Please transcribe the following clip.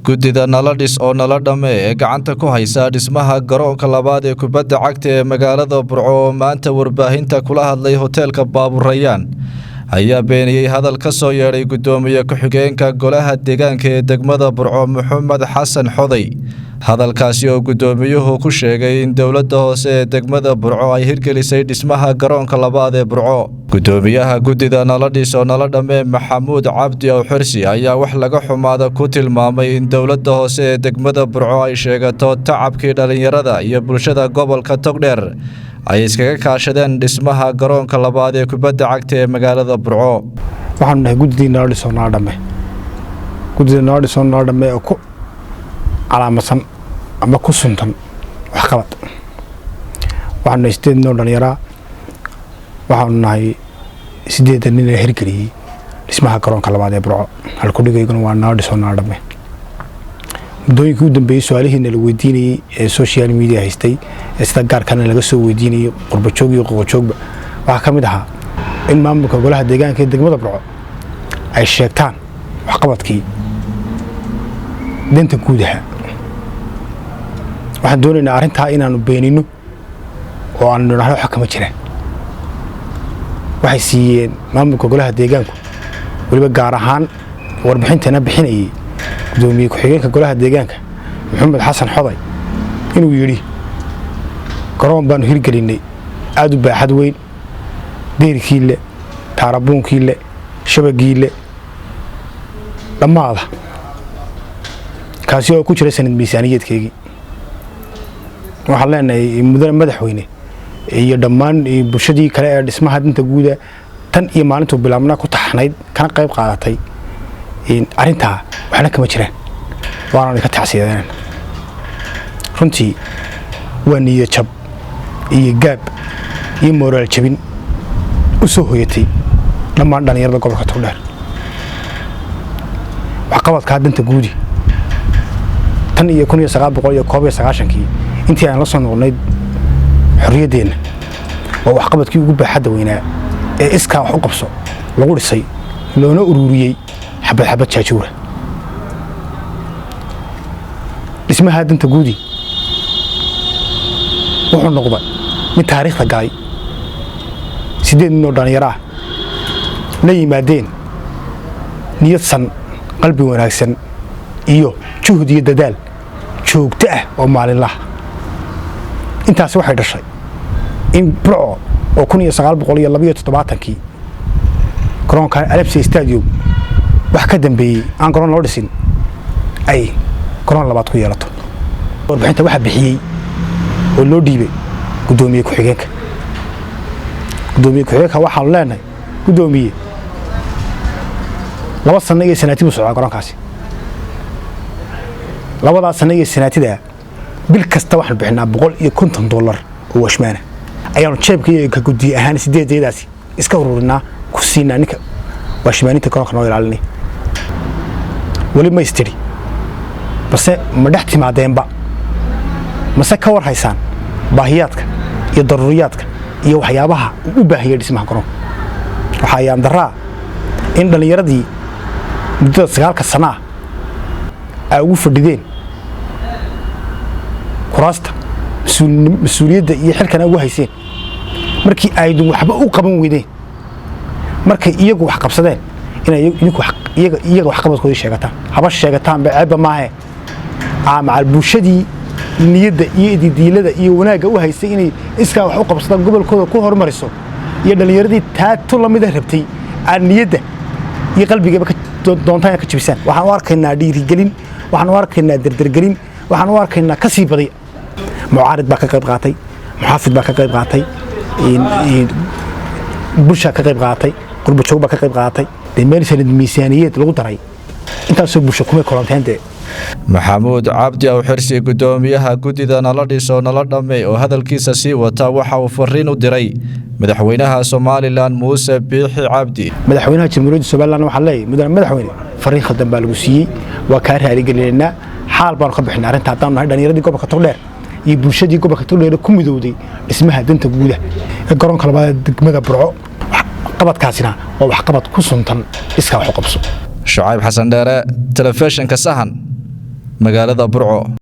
Guddida nala dhis oo nala dhamme ee gacanta ku haysa dhismaha garoonka labaad ee kubadda cagta ee magaalada Burco oo maanta warbaahinta kula hadlay hoteelka Baaburayaan ayaa beeniyey hadal ka soo yeedhay guddoomiye ku-xigeenka golaha deegaanka ee degmada Burco, Maxamed Xasan Xoday. Hadalkaasi oo guddoomiyuhu ku sheegay in dowladda hoose ee degmada Burco ay hirgelisay dhismaha garoonka labaad ee Burco. Guddoomiyaha guddida nala dhis oo nala dhamme, Maxamuud Cabdi Awxirsi, ayaa wax laga xumaada ku tilmaamay in dowladda hoose ee degmada Burco ay sheegato tacabkii dhallinyarada iyo bulshada gobolka Togdheer ay iskaga kaashadeen dhismaha garoonka labaad ee kubadda cagta ee magaalada Burco. Waxaanu nahay guddidii nala dhisoo nala dhamme, guddida nala dhisoo nala dhamme oo ku calaamadsan ama ku suntan waxqabad. Waxaanu nahay 8 nin oo dhallinyaraa. Waxaanu nahay 8-da nin ee hirgeliyey dhismaha garoonka labaad ee Burco. Halkudhigayguna waa nala dhisoo nala dhamme. Muddooyinkii u dambeeyey su-aalihiina la weydiinayey ee social media haystay ee sida gaarkana laga soo weydiinayey qurbajoog iyo qoqojoogba waxaa ka mid ahaa in maamulka golaha deegaanka ee degmada Burco ay sheegtaan waxqabadkii danta guud ahaa. Waxaan doonaynaa arrintaa inaanu beenino oo aanu nidhahno waxa kama jiraan. Waxay siiyeen maamulka golaha deegaanku, weliba gaar ahaan warbixintana bixinayey gudoomiye ku-xigeenka golaha deegaanka, Maxamed Xasan Xoday, inuu yidhi garoon baanu hirgelinnay aada u baaxad weyn, deyrkii le, taarabuunkii le, shabagii le, dhammaada, kaasi oo ku jira sanad miisaaniyeedkeygii. Waxaan leenahay, mudane madaxweyne iyo dhammaan bulshadii kale ee dhismaha dinta guuda tan iyo maalintuu bilaabnaa ku taxnayd kana qayb qaadatay arrintaa, waxna kama jiraan, waanaan ka tacsiyadeynana. Runtii waa niyad jab iyo gaab iyo mooraal jabin u soo hoyatay dhammaan dhallinyarada gobolka Togdheer. Waxqabadkaa danta guudi tan iyo 1991-kii intii aan la soo noqonnay xorriyaddeenna waa waxqabadkii ugu baaxadda weynaa ee iskaa wax u qabso lagu dhisay, loona ururiyey xabad xabad jaajuura. Dhismaha danta guudi wuxuu noqday mid taariikhda galay. 8 nin oo dhallinyaro ah la yimaadeen niyad san, qalbi wanaagsan iyo juhd iyo dadaal joogto ah oo maalinlaha. Intaasi waxay dhashay in Burco oo 1972-kii garoonka Alebsia Stadium wax ka dambeeyey aan garoon loo dhisin ay garoon labaad ku yeelato. Warbixinta waxaa bixiyey oo loo dhiibay guddoomiye ku-xigeenka. Guddoomiye ku-xigeenka waxaanu leenahay, guddoomiye, 2 sano iyo sanaati buu socdaa garoonkaasi. Labadaas sano iyo sanaatidaa bil kasta waxaanu bixinaa $150 oo washmaana ayaanu jeebka iyo ka guddiye ahaan sideedeedaasi iska ururinaa, ku siinaa ninka waashmaaninta garoonka noo ilaalinay. Weli ma istidhi balse ma dhex timaadeenba mase ka war haysaan baahiyaadka iyo daruuriyaadka iyo waxyaabaha uu u baahiyay dhismaha garoonka? Waxaa ayaan daraa in dhallinyaradii muddada 9-ka sana ah ay ugu fadhideen kuraasta mas-uuliyadda iyo xilkana ugu hayseen, markii aydun waxba u qaban weydeen, markay iyagu wax qabsadeen, inay idinku iyaga waxqabadkoodii sheegataan. Haba sheegataanba, ceebba maahe. Macal bulshadii niyadda iyo ididiilada iyo wanaagga u haystay inay iskaa wax u qabsadaan gobolkooda ku horumariso iyo dhallinyaradii taatu lamida rabtay aad niyadda iyo qalbigaba doontaan inaad ka jabisaan. Waxaan u arkaynaa dhiirigelin, waxaan u arkaynaa derdergelin, waxaan u arkaynaa ka sii badiya. Mucaarid baa ka qayb qaatay, muxaafid baa ka qayb qaatay, bulshaa ka qayb qaatay, qurbajoog baa ka qayb qaatay. Dee meel sanad miisaaniyeed lagu daray intaasoo bulsho kumay kulanteen dee. Maxamuud Cabdi Awxirsi, guddoomiyaha guddida nala dhiso nala dhamme oo hadalkiisa sii wata, waxa uu fariin u diray madaxweynaha Somalilan, Muuse Biixi Cabdi. Madaxweynaha Jamhuuriyadda Somalilan waxaan leeyahay, mudane madaxweyne, fariin khaldan baa lagu siiyey, waa kaa raaligelinaynaa, xaal baanu ka bixinay arrinta haddaanu nahay dhallinyaradii gobolka Togdheer iyo bulshadii gobolka Togdheer ku midowday dhismaha danta guuda ee garoonka labaad ee degmada Burco. Qabadkaasina waa waxqabad ku suntan iskaa wax u qabso. Shucayb Xasan Dheere, telefishinka Sahan, magaalada Burco.